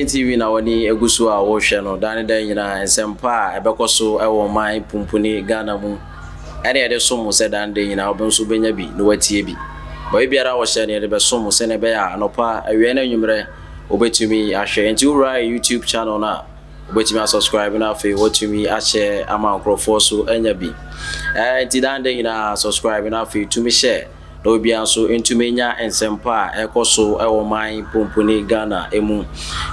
Attention TV na w'ani gu so a worehwɛ no daa ne daa nyinaa. Nsɛmpa a ɛbɛkɔ so wɔ ɔman pumpuni Ghana mu ɛne yɛde som mo sɛ daa ne daa nyinaa wo nso wobɛnya bi na woatie bi. Baabi biara a wɔhyɛ no yɛde bɛsom mo sɛnea ɛbɛyɛ a anɔpa, awia ne anwummerɛ wobɛtumi ahwɛ. Enti wowura yɛ YouTube channel no a, wobɛtumi asubscribe na afei woatumi ahyɛ ama nkurɔfoɔ so anya bi. Ɛɛ nti daa ne daa nyinaa subscribe na afei tumi hyɛ na obiara nso ntumi nya nsɛmpa a ɛkɔ so wɔ man pumpuni Ghana mu.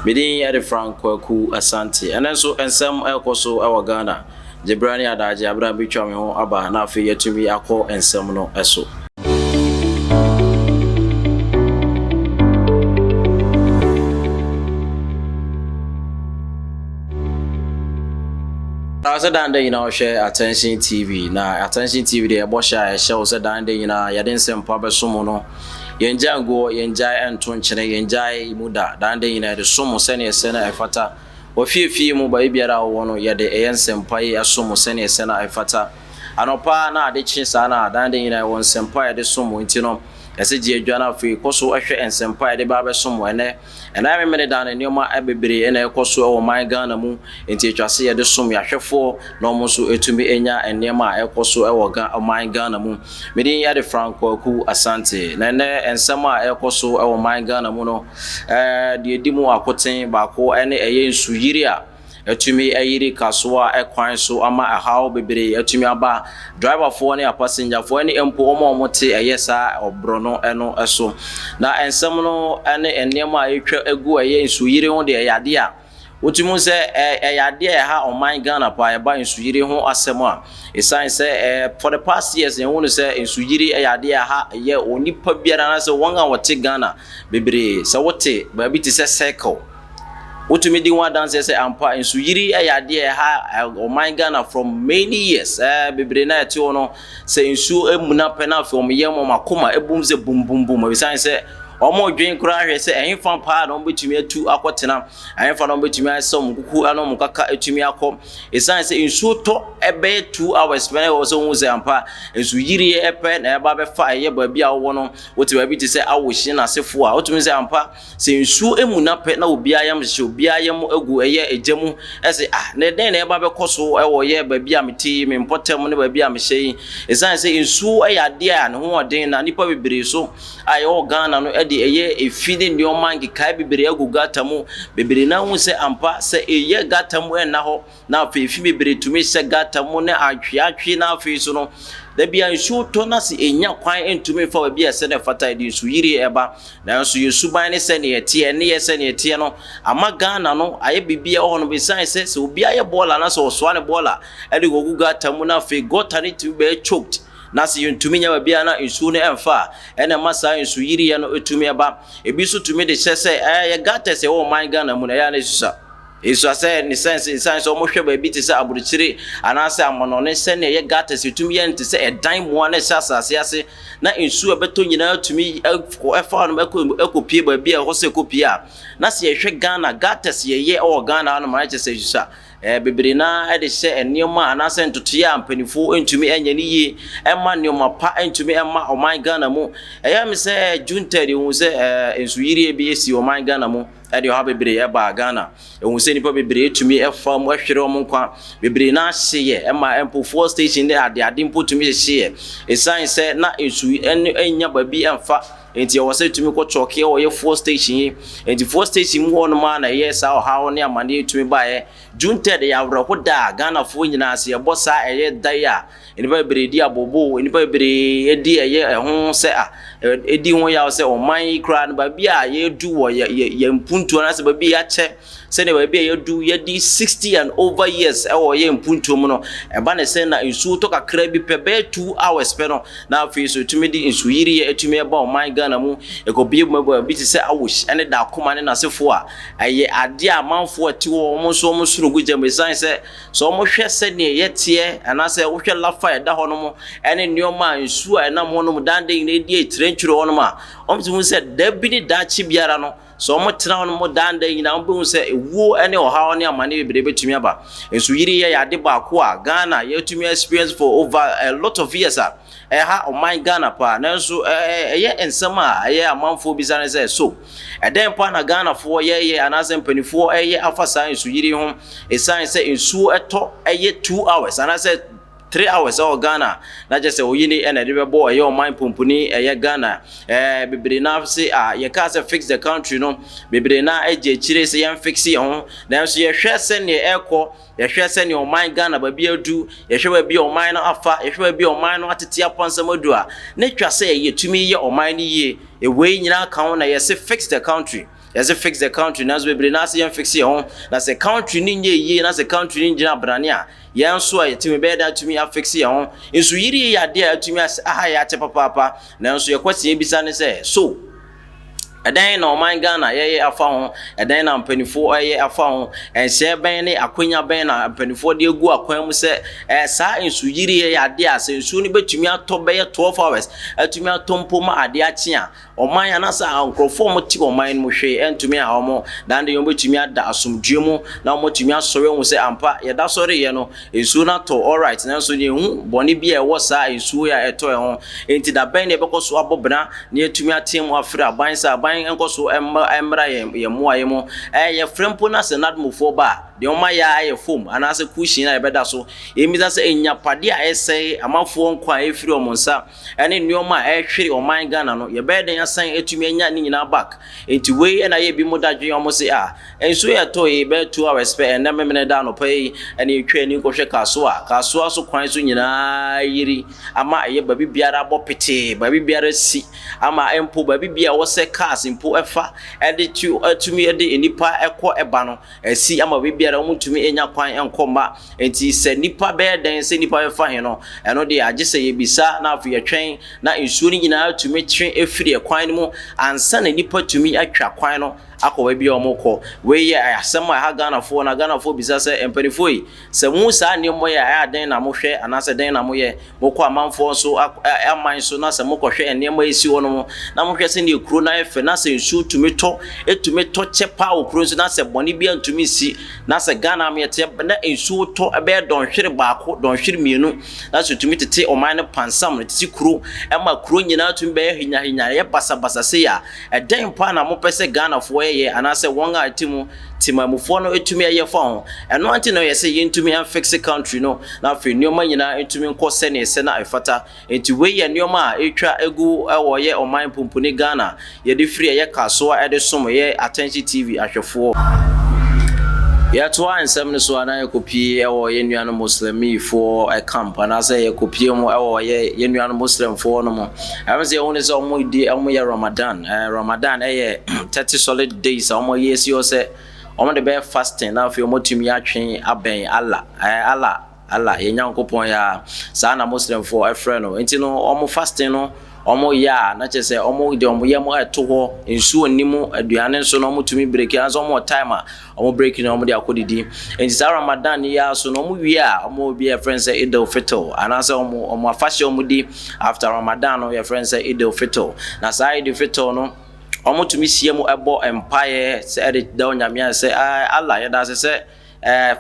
Me din de Frank Kwaku Asante. Ɛnɛ nso nsɛm ɛrekɔ so wɔ Ghana. Gye berɛ ne adagye aberɛ a metwa me ho aba na afei yɛatumi akɔ nsɛm no so. Na sɛ dan da nyinaa ɔhwɛ Attention TV na Attention TV deɛ ɛbɔ hyɛ a ɛhyɛ wo sɛ dan da nyinaa yɛde nsɛmpa bɛso mo no. Yɛngyae nguɔ, yɛngyae nto nkyene, yɛngyae mu da. Dan da nyinaa yɛde som mo sɛnea ɛsɛ na ɛfata. Wɔ fie fie mu baabi biara a wowɔ no yɛde ɛyɛ nsɛmpa yi ɛsom mo sɛnea ɛsɛ na ɛfata. Anɔpa na ade kye saa na dan da nyinaa yɛwɔ nsɛmpa a yɛde som mo nti no ɛsɛ gye adwa na afei kɔ so hwɛ nsɛmpa a yɛde ba abɛsom mo ɛnɛ. Ɛnna Memeneda no, nneɛma bebree na ɛrekɔ so wɔ ɔman Ghana mu, nti atwa sɛ yɛde som yɛn ahwɛfoɔ na wɔn nso atumi anya nneɛma a ɛrekɔ so wɔ ɔman Ghana mu. Me din de Frank Kwaku Asante, na ɛnnɛ nsɛm a ɛrekɔ so wɔ ɔman Ghana mu no, deɛ ɛdi mu akoten baako ne ɛyɛ nsuyiri a atumi ayiri kasoa kwan so ama ɛhaw bebree atumi aba driverfoɔ ne apasenjafoɔ ne mpo wɔn a wɔte ɛyɛ saa ɔborɔno no so. Na nsɛm no ne nneɛma a ɛtwa agu ɛyɛ nsuyiri ho deɛ ɛyɛ adeɛ a wotumi hu sɛ ɛyɛ adeɛ a ɛha ɔman Ghana paa ɛba nsuyiri ho asɛm a ɛsiane sɛ for the past years yɛn hu no sɛ nsuyiri ɛyɛ adeɛ a ɛha ɛyɛ onipa biara anaasɛ wɔn a wɔte Ghana bebree. Sɛ wote baabi te sɛ Circle, wotumi di ho adanseɛ sɛ ampa nsuyiri yɛ adeɛ a ɛha ɔman Ghana from many years. Bebree na ɛte hɔ no sɛ nsuo amuna pɛ na afei wɔn yam wɔn akoma ebum sɛ bum bum bum, ɛsiane sɛ wɔn dwen koraa hwɛ sɛ ɛhefa paa na wɔn bɛtumi atu akɔtena, ɛhefa na wɔn bɛtumi ayɛ sɛ wɔn kuku ne wɔn kaka atumi akɔ, ɛsiane sɛ nsuo tɔ ɛbɛyɛ 2 hours pɛ na ɛwɔ sɛ wɔn sɛ ampa nsuyiri ɛpɛ na ɛba bɛfa ɛyɛ baabi a wɔwɔ no. Wote baabi te sɛ Awohye n'asefoɔ a, wotumi sɛ ampa sɛ nsuo amuna pɛ na obiara yam hyehye, obiara yam agu ɛyɛ egya mu, ɛsɛ ah na ɛdɛn na ɛba bɛkɔ so ɛwɔ yɛ baabi a mete yi, me mpɔtam ne baabi a mehyɛ yi, ɛsiane sɛ nsuo yɛ adeɛ a ne ho ɔden na nnipa bebree so a yɛwɔ Ghana no ɛde ɛyɛ efi ne nneɛma nkekae bebree agu gata mu bebree na ahu sɛ ampa sɛ ɛyɛ gata mu ɛnna hɔ. Na afei fi bebree tumi hyɛ gata mu ne atweatwe, na afei so no, da bi a nsuo tɔ na sɛ ɛnya kwan ntumi mfa baabi a ɛsɛ na ɛfata, ɛde nsuyiri ɛba. Nanso yɛn suban ne sɛdeɛ ɛteɛ, ne yɛ sɛdeɛ ɛteɛ no, ama Ghana no ayɛ biribi a ɛwɔ hɔ no, ɛsiane sɛ sɛ obi ayɛ bɔɔla na sɛ ɔsoa ne bɔɔla ɛde kɔgu gata mu na afei gɔta no tumi bɛyɛ choked, na sɛ yɛntumi nya baabi a na nsuo no ɛmfa a, ɛna ɛma saa nsuyiriɛ no ɛtumi ɛba. Ebi nso tumi de hyɛ sɛ ɛyɛ gutters ɛwɔ ɔman Ghana mu no, ɛyɛ a na ɛsusa. Esua sɛ ne sɛn sɛ esiane sɛ wɔhwɛ baabi te sɛ aburokyire anaasɛ amannɔne sɛnea ɛyɛ gutters etumi yɛ no te sɛ ɛdan mmoa na ɛhyɛ asase ase na nsuo a ɛbɛtɔ nyinaa tumi ɛfa hɔnom ɛkɔ ɛkɔpie baabi a ɛhɔ sɛ ɛkɔpie a, na sɛ yɛhwɛ Ghana gutters yɛyɛ ɛwɔ Ghana hanom a, ɛkyɛ sɛ esua ɛɛ bebree naa ɛde hyɛ nneɛma anaasɛ ntotoeɛ a mpanimfoɔ ntumi ɛnyɛ ne yie ɛma nneɛma pa ntumi ɛma ɔman Ghana mu. Ɛyɛ me sɛ June 3rd ehu sɛ ɛɛ nsuyirie bi esi ɔman Ghana mu. Ɛde ɔhaw bebree ɛbaa Ghana. Ehu sɛ nnipa bebree tumi ɛfa mu ɛhwere wɔn nkwa. Bebree no ahyeɛ ɛma mpo fuel station ne ade ade mpo tumi hyehyeɛ. Ɛsiane sɛ na nsu ɛno ɛnnya baabi ɛmfa nti ɛwɔ sɛ ɛtumi kɔ kyɔke ɛwɔ yɛ fuel station yi. Nti fuel station mu hɔ nom ara na ɛyɛ saa ɔhaw ne amaneɛ yi tumi baeɛ. June 3rd yɛ awerɛho da a Ghanafoɔ nyinaa sɛ yɛbɔ saa ɛyɛ da yi a, Nnipa bebree di abooboo, nnipa bebree di ɛyɛ ɛho sɛ a ɛdi ho yaw sɛ ɔman yi koraa no baabi a yɛadu wɔ yɛ yɛ yɛn mpuntuo anaasɛ baabi a yɛakyɛ sɛdeɛ baabi a yɛadu yɛadi 60 and over years ɛwɔ yɛn mpuntuo mu no, ɛba ne sɛ na nsuo tɔ kakra bi pɛ bɛyɛ 2 hours pɛ no na afei so ɛtumi de nsuyiriɛ ɛtumi ɛba ɔman Ghana mu ɛkɔbie mu baabi te sɛ Awosh ɛne Daakoma ne n'asefoɔ a ɛyɛ adeɛ a amanfoɔ ɛte hɔ wɔn nso wɔn soro gu gya mu ɛsiane sɛ Sɛ wɔhwɛ sɛdeɛ yɛteɛ anaasɛ wohwɛ lafa a ɛda hɔnom ne nneɛma a nsuo a ɛnam hɔnom dan de nyinaa di akyerɛnkyerɛ hɔnom a, wɔtumi hu sɛ da bi ne daakye biara no, Sɛ wɔtena hɔ nom daa nda nyinaa, wobɛhu sɛ ewuo ne ɔhaw ne amane bebree bɛtumi aba. Nsuyiri yɛ ade baako a Ghana yɛatumi experience for over a lot of years a ɛha ɔman Ghana paa. Nanso ɛyɛ nsɛm a ɛyɛ amanfoɔ bisa ne sɛ, so ɛdɛn paa na Ghanafoɔ yɛyɛ anaasɛ mpanimfoɔ ɛyɛ afa saa nsuyiri ho? Ɛsiane sɛ nsuo ɛtɔ ɛyɛ 2 hours anaasɛ 3 hours ɛwɔ Ghana na kyerɛ sɛ oyini ɛna ɛde bɛbɔ ɛyɛ ɔman pomponi ɛyɛ Ghana. Bebree na se a yɛka sɛ "fix the country" no, bebree na agye akyire sɛ yɛn fix yɛn ho. Nanso yɛhwɛ sɛneɛ ɛrekɔ, yɛhwɛ sɛneɛ ɔman Ghana baabi adu, yɛhwɛ baabi a ɔman no afa, yɛhwɛ baabi a ɔman no atete apansam adu a, ne twa sɛ yɛtumi yɛ ɔman no yie. Ewei nyinaa ka ho na yɛsɛ "fix the country", yɛsɛ "fix the country". Nanso bebree na ase yɛn fix yɛn ho, na sɛ country no nyɛ yie na sɛ country no gyina abrane a, yɛn nso a yɛtumi bɛyɛ dɛ atumi afix yɛn ho. Nso yiri yɛ adeɛ a atumi aha yɛ akyɛ papaapa. Nanso yɛkɔ sie bisa ne sɛ, so ɛdɛn na ɔman Ghana yɛyɛ afa ho? Ɛdɛn na mpanimfoɔ ɛyɛ afa ho? Ɛnhyɛn bɛn ne akonya bɛn na mpanimfoɔ de agu akwan mu sɛ saa nsuyiri yɛ adeɛ a sɛ nsuo no bɛtumi atɔ bɛyɛ 12 hours, atumi atɔ mpo ma adeɛ akye a, ɔman anaasɛ nkurɔfoɔ a wɔte ɔman no mu hwee ɛntumi a wɔn dan de wɔn bɛtumi ada asomdue mu na wɔtumi asɔre ohun sɛ ampa yɛda sɔre yɛ no, nsuo no atɔ, alright, nanso deɛ ehu bɔne bi a ɛwɔ saa nsuo yi a ɛtɔ ɛho. Nti da bɛn na yɛbɛkɔ so abɔ bena na yɛtumi ateɛ mu afiri aban sɛ aban nkɔ so ɛmmra yɛn mmoa yɛ mu? Yɛfrɛ mpo na sɛ NADMOfoɔ ba a, deɛ wɔn ayɛ ayɛ foam anaasɛ cushion a yɛbɛda so. Yɛmmisa sɛ enyapadeɛ a ɛsɛe amanfoɔ nkwa a ɛfiri wɔn nsa ɛne nneɛma a ɛhwere ɔman Ghana no, yɛbɛyɛ den asan atumi anya ne nyinaa back? Nti wei ɛna yɛ bi mo dadwen. Wɔn se a nsuo yɛ tɔ yi bɛyɛ 2 hours pɛ ɛnɛ memene da anɔpa yi ɛna etwa ani kɔhwɛ Kasoa, Kasoa so kwan so nyinaa yiri ama ɛyɛ baabi biara abɔ petee, baabi biara si ama mpo baabi biara wɔsɛ cars mpo ɛfa ɛde tu ɛtumi ɛde nipa ɛkɔ ɛba no ɛsi ama baabi biara wɔn ntumi enya kwan ɛnkɔ mma. Nti sɛ nipa bɛyɛ dɛn sɛ nipa bɛfa he no, ɛno deɛ agye sɛ yɛbisa na afei yɛtwɛn na nsuo no nyinaa tumi twe efiri ɛkwan no mu ansa na nipa tumi atwa kwan no akɔ baabi a wɔkɔ. Wei yɛ asɛm a ɛha Ghanafoɔ, na Ghanafoɔ bisa sɛ mpanimfoɔ yi, sɛ mu saa nneɛma yi a ɛyɛ adan na mohwɛ anaasɛ dɛn na moyɛ? Mokɔ amanfoɔ nso aman so na sɛ mokɔhwɛ nneɛma yi si hɔ nom na mohwɛ sɛdeɛ kuro no ayɛ fɛ, na sɛ nsuo tumi tɔ, ɛtumi tɔ kyɛ paa wɔ kuro nso, na sɛ bɔne bi antumi si, na sɛ Ghana yɛteɛ na nsuo tɔ ɛbɛyɛ dɔnhwere 1, dɔnhwere 2, na sɛ tumi tete ɔman no pansam no tete kuro ɛma kuro nyinaa tumi bɛyɛ hinyahenya, ɛyɛ basabasa sei a, ɛdɛn paa na mopɛ sɛ Ghanafoɔ yɛyɛ anaasɛ wɔn a ɛte mu temamufoɔ no ɛtumi ɛyɛ fa ho? Ɛno ante na ɔyɛ sɛ yɛntumi amfix country no na afei nneɛma nyinaa ntumi nkɔ sɛneɛ sɛ na ɛfata. Nti wei yɛ nneɛma a ɛtwa egu ɛwɔ yɛ ɔman pomponi Ghana. Yɛde firi ɛyɛ Kasoa ɛde som ɛyɛ Attention TV ahwɛfoɔ. Yɛtoa nsɛm no so a, na yɛkɔpie ɛwɔ yɛn nuanom Muslimifoɔ camp anaasɛ yɛkɔpie mu ɛwɔ yɛn nuanom Muslimfoɔ no mu. Ɛmo sɛ yɛhu ne sɛ ɔmo di, ɔmo yɛ Ramadan. Ramadan ɛyɛ 30 solid days a ɔmo yɛ si hɔ sɛ ɔmo de bɛyɛ fasting na afei ɔmo tumi atwe abɛn Allah, Allah yɛn Nyankopɔn yɛ a saa na Muslimfoɔ ɛfrɛ no. Nti no ɔmo fasting no ɔmo yɛ a, na kyerɛ sɛ ɔmo de ɔmo yam ɛto hɔ, nsuo nni mu, aduane nso na ɔmo tumi break nanso ɔmo wɔ time a ɔmo break na ɔmo de akɔ didi. Nti saa Ramadan yi ara so no, ɔmo wie a, ɔmo bi yɛfrɛ no sɛ Eid al-Fitr anaasɛ ɔmo afahyɛ ɔmo di after Ramadan no, yɛfrɛ no sɛ Eid al-Fitr. Na saa Eid al-Fitr no, ɔmo tumi hyia mu ɛbɔ mpaeɛ sɛ ɛde da Onyame ase sɛ Allah, yɛda ase sɛ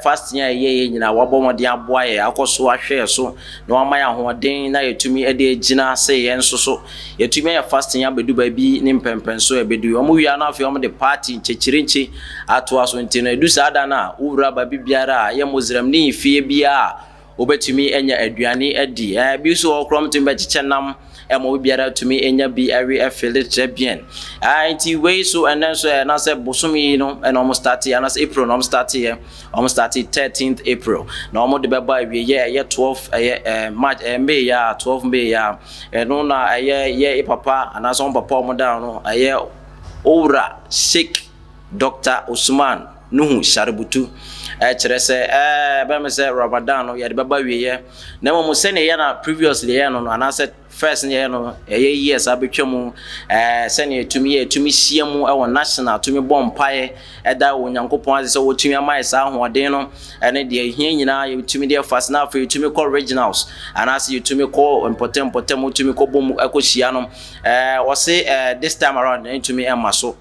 fasting a ɛyɛ yɛ nyinaa wabɔ mmɔden aboa yɛ akɔ so ahwɛ yɛ so na wama yɛ ahoɔden na yɛtumi de agyina sɛ yɛn nso so yɛtumi ayɛ fasting abɛdu baabi ne mpɛmpɛnso ɛbɛdu. Wɔn wia no, afei wɔn de party nkyekyerenkye atoa so. Nti no edu saa da no a, wowura baabi biara a ɛyɛ Muslim ne fie biara a, wobɛtumi anya aduane adi. Bi nso wɔ korom tumi bɛkyekyɛ nam ɛma obi biara tumi anya bi ɛwe ɛfele kyerɛ bien. Nti wei so ɛnɛ nso ɛ na sɛ bosom yi no ɛna wɔn start anaasɛ April na wɔn start yɛ, wɔn start 13th April na wɔn de bɛba awieɛ ɛyɛ 12 ɛyɛ March, May yɛ a 12 May yɛ a. Ɛno na ɛyɛ yɛ papa anaasɛ wɔn papa wɔn da no ɛyɛ Owura Sheikh Dr. Usman Nuhu Sharubutu. Ɛkyerɛ sɛ bɛmɛ sɛ Ramadan no yɛde bɛba awieɛ, na mmom sɛnea yɛ na previously yɛ no anaasɛ first ne yɛ no ɛyɛ years abɛtwa mu, sɛnea yɛtumi yɛ yɛtumi hyia mu ɛwɔ national tumi bɔ mpaeɛ ɛda wɔ Onyankopɔn ase sɛ wɔtumi ama yɛ saa ahoɔden no ɛne deɛ ehia nyinaa yɛtumi de ɛfa so, na afei yɛtumi kɔ regionals anaasɛ yɛtumi kɔ mpɔtɛm mpɔtɛm, yɛtumi kɔ bɔ mu ɛkɔ hyia no, wɔse this time around ɛntumi ɛma so.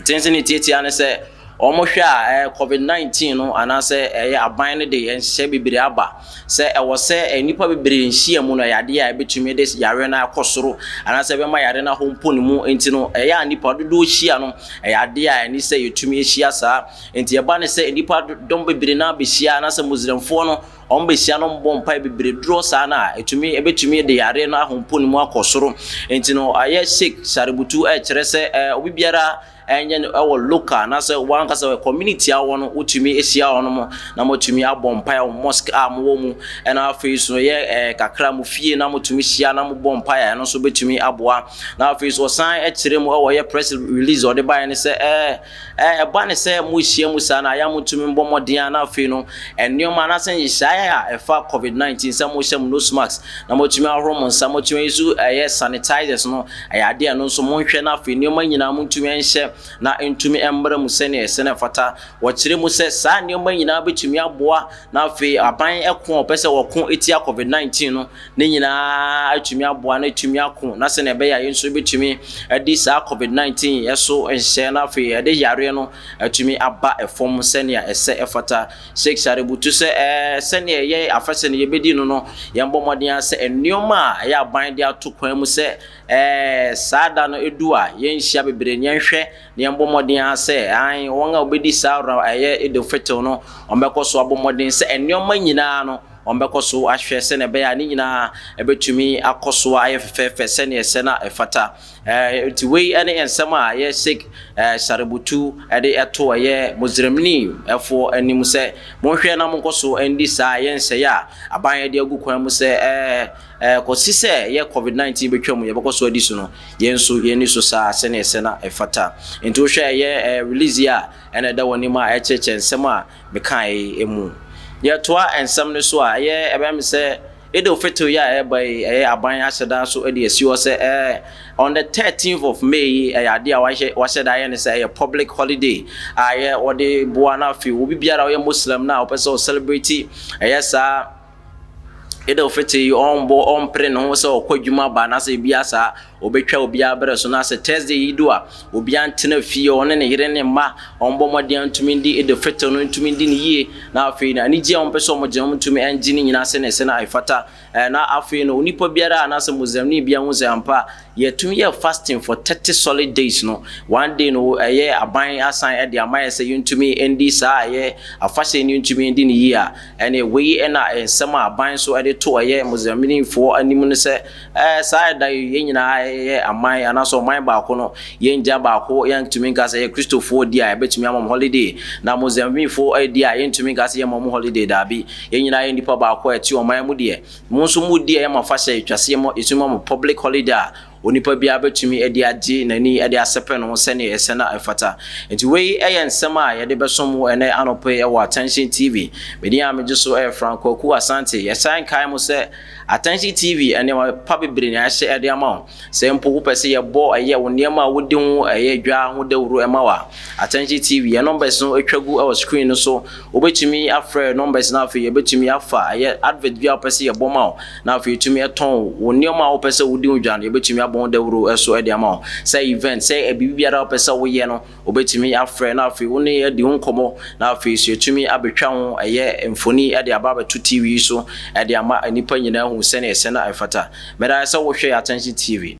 Tenten ne tietia ne sɛ wɔhwɛ a COVID-19 no anaasɛ ɛyɛ aban no de nhyehyɛ bebree aba sɛ ɛwɔ sɛ nnipa bebree nhyia mu no, ɛyɛ adeɛ a ɛbɛtumi de yareɛ no akɔ soro anaasɛ ɛbɛma yareɛ no ahɔ mpo ne mu. Nti no ɛyɛ a nnipa dodoɔ hyia no, ɛyɛ adeɛ a ɛne sɛ yɛtumi ahyia saa. Nti ɛba ne sɛ nnipa dɔm bebree no abɛhyia anaasɛ Muslimfoɔ no wɔn bɛhyia no bɔ mpae bebree dodoɔ saa no a, ɛtumi ɛbɛtumi de yareɛ no ahɔ mpo ne mu akɔ soro. Nti no ayɛ Sheikh Sharubutu ɛkyerɛ sɛ obi biara ɛnyɛ no ɛwɔ local anaasɛ wankasa community a wɔ no, wotumi ahyia hɔ nom na motumi abɔ mpae wɔ mosque a mowɔ mu. Ɛna afei so yɛ kakra mo fie na motumi hyia na mobɔ mpae a, ɛno nso bɛtumi aboa. Na afei so ɔsan ɛkyerɛ mu ɛwɔ yɛ press release ɔde baeɛ ne sɛ ɛba ne sɛ mohyia mu saa na ayɛ motumi mbɔ mmɔden a, na afei no nneɛma anaasɛ nhyehyɛeɛ a ɛfa COVID-19 sɛ mohyɛ mo nose mask na motumi ahoro mo nsa, motumi yi so ɛyɛ sanitizers no, ɛyɛ adeɛ no nso monhwɛ. Na afei nneɛma nyinaa montumi nhyɛ na ntumi mmerɛ mu sɛnea ɛsɛ na ɛfata. Wɔkyerɛ mu sɛ saa nneɛma nyinaa bɛtumi aboa na afei aban ɛko a ɔpɛ sɛ wɔko etia COVID-19 no ne nyinaa atumi aboa na atumi ako, na sɛnea ɛbɛyɛ a yɛn nso bɛtumi adi saa COVID-19 ɛso nhyɛ na afei ɛde yareɛ no atumi aba ɛfam sɛnea ɛsɛ ɛfata. Sheikh Sharubutu sɛ sɛnea ɛyɛ afahyɛ no yɛbɛdi no, yɛn bɔ mmɔden sɛ nneɛma a ɛyɛ aban de ato kwan mu sɛ saa da no edu a yɛnhyia bebree, yɛnhwɛ na yɛn bɔ mmɔden sɛ an wɔn a wɔbɛdi saa ɛyɛ Eid Fitr no, wɔn bɛkɔ so abɔ mmɔden sɛ nneɛma nyinaa no wɔn bɛkɔ so ahwɛ sɛnea ɛbɛyɛ a ne nyinaa ɛbɛtumi akɔ so ayɛ fɛfɛɛfɛ sɛnea ɛsɛ na ɛfata. Nti wei ne nsɛm a ɛyɛ Sheikh Sharubutu ɛde ɛto ɛyɛ Muslimni ɛfoɔ anim sɛ monhwɛ na monkɔ so ndi saa ɛyɛ nsɛeɛ a aban yɛde agu kwan mu sɛ ɛɛ ɛɛ kɔsi sɛ ɛyɛ COVID-19 bɛtwa mu, yɛbɛkɔ so adi so no, yɛn nso yɛn so saa sɛnea ɛsɛ na ɛfata. Nti wohwɛ ɛyɛ release yi a ɛna ɛda wɔn anim a ɛkyerɛkyerɛ nsɛm a mekae mu. Yɛtoa nsɛm no so a, ɛyɛ ɛbɛn mi sɛ Eid Fitr yi a ɛreba yi, ɛyɛ aban ahyɛ da so de asi hɔ sɛ on the 13th of May yi, ɛyɛ adeɛ a wahyɛ da ayɛ ne sɛ ɛyɛ public holiday a ɛyɛ wɔde boa. Na afei obi biara a ɔyɛ Muslim na ɔpɛ sɛ ɔcelebrate ɛyɛ saa Eid Fitr yi, ɔmbɔ ɔmpere ne ho sɛ ɔkɔ adwuma ba anaasɛ ebi asa obɛtwa obiara berɛ so. Na sɛ Thursday yi do a, obiara ntena fie, ɔne ne yere ne mma ɔmbɔ mmɔden ntumi ndi Eid Fitr no, ntumi ndi ne yie. Na afei na anigye a wɔmpɛ sɛ ɔmo gye, ɔmo ntumi ngye ne nyinaa sɛ ne ɛsɛ na ɛfata. Na afei no onipa biara anaasɛ Muslimni biara ho sɛ ampa yɛtumi yɛ fasting for 30 solid days no, one day no ɛyɛ aban asan ɛde ama yɛ sɛ yɛntumi ndi saa ɛyɛ afahyɛ no, yɛntumi ndi ne yie a, ɛne wei ɛna nsɛm a aban nso ɛde to ɛyɛ Muslimnifoɔ anim no sɛ saa ɛda yi yɛn nyinaa ɛyɛ aman anaasɛ ɔman baako no, yɛn gya baako. Yɛntumi nka sɛ yɛ Kristofoɔ di a yɛbɛtumi ama mo holiday, na Muslimnifoɔ di a yɛntumi nka sɛ yɛma mo holiday. Daabi, yɛn nyinaa yɛ nipa baako a ɛte ɔman mu deɛ, mo nso mo di a yɛma afahyɛ atwa se yɛma yɛtumi ma mo public holiday a onipa biara bɛtumi de agye n'ani de asɛpɛ no ho sɛnea ɛsɛ na ɛfata. Nti wei ɛyɛ nsɛm a yɛde bɛsom wo ɛnɛ anɔpɛ yi ɛwɔ Attention TV. Medin a megye so ɛyɛ Franco Aku Asante. Yɛsan kae mo sɛ Attention TV, nneɛma pa bebree na yɛahyɛ ɛde ama wo. Sɛ mpo wopɛ sɛ yɛbɔ ɛyɛ wo nneɛma a wodi ho ɛyɛ dwa ho dawuro ɛma wo a, Attention TV, yɛn numbers no atwa gu ɛwɔ screen no so. Wobɛtumi afrɛ numbers no, afei yɛbɛtumi afa ɛyɛ advert bi a wopɛ sɛ yɛbɔ ma wo, na afei yɛtumi ɛtɔn wo nneɛma a wopɛ sɛ wodi ho dwa no, yɛbɛtumi abɔ ho dawuro ɛso ɛde ama wo. Sɛ event, sɛ biribi biara a wopɛ sɛ woyɛ no, wobɛtumi afrɛ na afei wo ne adi ho nkɔmmɔ, na afei so yɛtumi abɛtwa ho ɛyɛ mfoni ɛde aba abɛto TV yi so ɛde ama nnipa nyinaa hu sɛnea ɛsɛ na ɛfata. Mɛda sɛ wohwɛ Attention TV.